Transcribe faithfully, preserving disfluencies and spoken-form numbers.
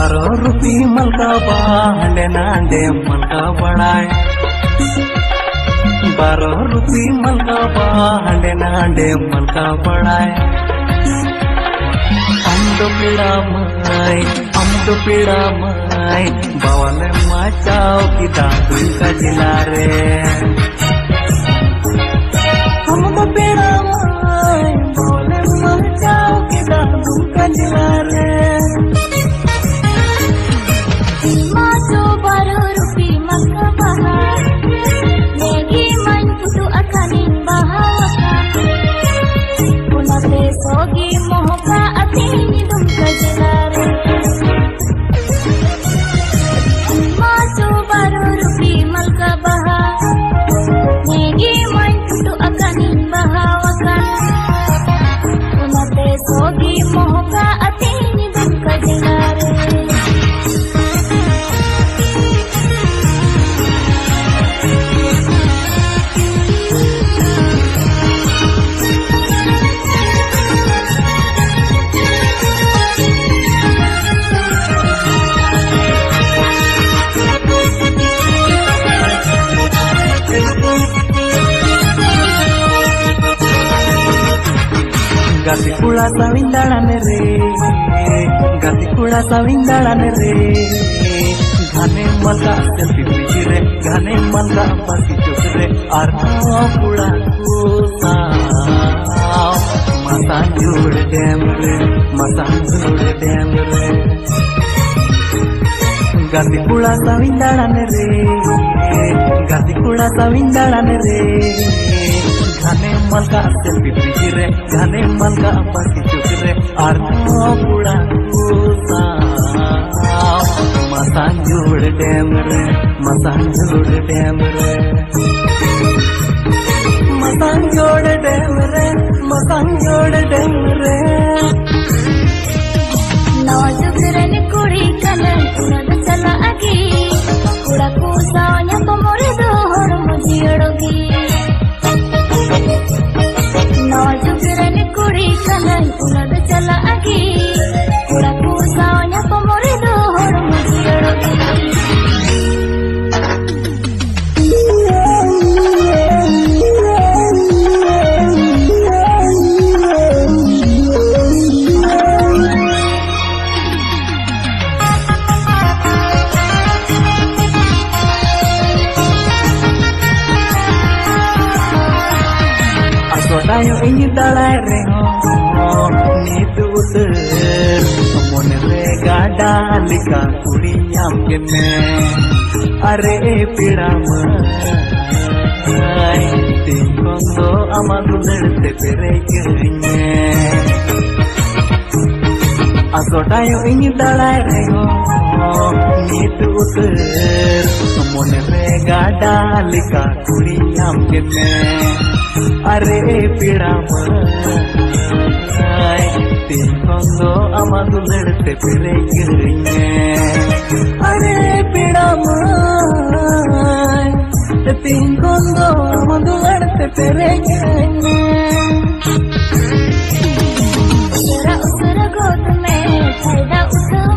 ᱵᱟᱨᱚ ᱨᱩᱯᱤ ᱢᱟᱞᱠᱟ ᱵᱟ ᱦᱟᱸᱰᱮ ᱱᱟᱰᱮ ᱢᱟᱞᱠᱟ ᱵᱟᱲᱟᱭ᱾ ᱵᱟᱨᱚ ᱨᱩᱯᱤ ᱢᱟᱞᱠᱟ ᱵᱟ ᱦᱟᱸᱰᱮ ᱱᱟᱰᱮ ᱢᱟᱞᱠᱟ ᱵᱟᱲᱟᱭ᱾ ᱟᱢ ᱫᱚ ᱯᱮᱲᱟ ᱢᱟᱹᱭ, ᱟᱢ ᱫᱚ ᱯᱮᱲᱟ ᱢᱟᱹᱭ, ᱵᱟᱣᱟᱞᱮᱢ ᱢᱟᱪᱟᱣ ᱠᱮᱫᱟ ᱫᱩᱢᱠᱟ ᱡᱮᱞᱟ ᱨᱮ᱾ ᱟᱢ ᱫᱚ ᱯᱮᱲᱟ ᱢᱟᱹᱭ, ᱵᱟᱣᱟᱞᱮᱢ ᱢᱟᱪᱟᱣ ᱠᱮᱫᱟ ᱫᱩᱢᱠᱟ ᱡᱮᱞᱟ ᱨᱮ᱾ ᱢᱟ ᱪᱚ ᱵᱟᱨᱚ ᱨᱩᱯᱤ ᱢᱟᱞᱠᱟ ᱵᱟᱦᱟ, ᱱᱮᱜᱮ ᱢᱟᱧ ᱯᱷᱩᱴᱩ ᱟᱠᱟᱱᱤᱧ ᱵᱟᱦᱟ ᱟᱠᱟᱱ᱾ ᱚᱱᱟᱛᱮ ᱥᱚᱜᱮ ᱢᱚᱦᱚᱠᱟ ᱟᱹᱛᱤᱧ ᱫᱩᱢᱠᱟ ᱡᱮᱞᱟ ᱨᱮ᱾ ᱢᱟ ᱪᱚ ᱵᱟᱨᱚ ᱨᱩᱯᱤ ᱢᱟᱞᱠᱟ ᱵᱟᱦᱟ, ᱱᱮᱜᱮ ᱢᱟᱧ ᱯᱷᱩᱴᱩ ᱟᱠᱟᱱᱤᱧ ᱵᱟᱦᱟ ᱟᱠᱟᱱ᱾ ᱚᱱᱟᱛᱮ ᱥᱚᱜᱮ ᱢᱚᱦᱚᱠᱟ ᱟᱹᱛᱤᱧ ᱫᱩᱢᱠᱟ ᱡᱮᱞᱟ ᱨᱮ᱾ ᱜᱟᱛᱮ ᱠᱚᱲᱟ ᱥᱟᱶᱤᱧ ᱫᱟᱬᱟᱱ ᱨᱮ, ᱜᱟᱛᱮ ᱠᱚᱲᱟ ᱥᱟᱶᱤᱧ ᱫᱟᱬᱟᱱ ᱨᱮ, ᱜᱷᱟᱱᱮ ᱢᱟᱞᱜᱟ ᱥᱮᱞᱯᱷᱤ ᱵᱨᱤᱡᱽ ᱨᱮ, ᱜᱷᱟᱱᱮ ᱢᱟᱞᱜᱟ ᱵᱟᱥᱤ ᱪᱚᱠ ᱨᱮ, ᱟᱨᱦᱚᱸ ᱠᱚᱲᱟ ᱠᱚ ᱥᱟᱶ ᱢᱟᱥᱟᱱᱡᱳᱲ ᱰᱮᱢ ᱨᱮ, ᱢᱟᱥᱟᱱᱡᱳᱲ ᱰᱮᱢ ᱨᱮ᱾ ᱜᱟᱛᱮ ᱠᱚᱲᱟ ᱥᱟᱶᱤᱧ ᱫᱟᱬᱟᱱ ᱨᱮ, ᱜᱟᱛᱮ ᱠᱚᱲᱟ ᱥᱟᱶᱤᱧ ᱫᱟᱬᱟᱱ ᱨᱮ, ᱜᱷᱟᱱᱮ ᱢᱟᱞᱜᱟ ᱥᱮᱞᱯᱷᱤ ᱵᱨᱤᱡᱽ ᱨᱮ, ᱜᱷᱟᱱᱮ ᱢᱟᱞᱜᱟ ᱵᱟᱥᱤ ᱪᱚᱠ ᱨᱮ, ᱟᱨᱦᱚᱸ ᱠᱚᱲᱟ ᱠᱚ ᱥᱟᱶ ᱢᱟᱥᱟᱱᱡᱳᱲ ᱰᱮᱢ ᱨᱮ, ᱢᱟᱥᱟᱱᱡᱳᱲ ᱰᱮᱢ ᱨᱮ᱾ ᱢᱟᱥᱟᱝᱡᱳᱲ ᱰᱮᱢ ᱨᱮ, ᱢᱟᱥᱟᱝᱡᱳᱲ ᱰᱮᱢ ᱨᱮ᱾ ᱱᱟᱣᱟ ᱡᱩᱜᱽ ᱨᱮᱱ ᱠᱩᱲᱤ ᱠᱟᱱᱟᱧ, ᱩᱱᱟᱹᱜ ᱫᱚ ᱪᱟᱞᱟᱜ ᱜᱮ᱾ ᱠᱚᱲᱟ ᱠᱚ ᱥᱟᱶ ᱧᱟᱯᱟᱢ ᱨᱮᱫᱚ ᱦᱚᱲᱢᱚ ᱡᱤᱭᱟᱹᱲ ᱜᱮ᱾ ᱱᱟᱣᱟ ᱡᱩᱜᱽ ᱨᱮᱱ ᱠᱩᱲᱤ ᱠᱟᱱᱟᱧ, ᱩᱱᱟᱹᱜ ᱫᱚ ᱪᱟᱞᱟᱜ ᱜᱮ᱾ ᱠᱚᱲᱟ ᱠᱚ ᱥᱟᱶ ᱧᱟᱯᱟᱢ ᱨᱮᱫᱚ ᱟᱭᱳ ᱤᱧ ᱫᱟᱲᱟᱭ ᱨᱮᱦᱚᱸ ᱱᱤᱛ ᱩᱛᱟᱹᱨ ᱢᱚᱱᱮ ᱨᱮ ᱜᱟᱰᱟ ᱞᱮᱠᱟ ᱠᱩᱲᱤ ᱧᱟᱢ ᱠᱮᱫ ᱢᱮ᱾ ᱟᱨᱮ ᱯᱮᱲᱟ ᱢᱟᱹᱭ, ᱛᱤᱧ ᱠᱷᱚᱱ ᱫᱚ ᱟᱢᱟᱜ ᱫᱩᱞᱟᱹᱲ ᱛᱮ ᱯᱮᱨᱮᱡ ᱠᱟᱹᱧ ᱢᱮ᱾ ᱟᱥᱚᱰᱟᱭᱚᱜ ᱤᱧ ᱫᱟᱲᱟᱭ ᱨᱮᱦᱚᱸ ᱱᱤᱛ ᱩᱛᱟᱹᱨ ᱢᱚᱱᱮ ᱨᱮ ᱜᱟᱰᱟ ᱞᱮᱠᱟ ᱠᱩᱲᱤ ᱧᱟᱢ ᱠᱮᱫ ᱢᱮ᱾ ᱟᱨᱮ ᱯᱮᱲᱟ ᱢᱟᱹᱭ, ᱛᱤᱧ ᱠᱷᱚᱱ ᱫᱚ ᱟᱢᱟᱜ ᱫᱩᱞᱟᱹᱲ ᱛᱮ ᱯᱮᱨᱮᱡ ᱠᱟᱹᱧ ᱢᱮ᱾ ᱟᱨᱮ ᱯᱮᱲᱟ ᱢᱟᱹᱭ, ᱛᱤᱧ ᱠᱷᱚᱱ ᱫᱚ ᱟᱢᱟᱜ ᱫᱩᱞᱟᱹᱲ ᱛᱮ ᱯᱮᱨᱮᱡ ᱠᱟᱹᱧ ᱢᱮ᱾ ᱩᱥᱟᱹᱨᱟ ᱩᱥᱟᱹᱨᱟ ᱜᱚᱫ ᱢᱮ, ᱯᱷᱟᱭᱫᱟ ᱩᱴᱷᱟᱹᱣ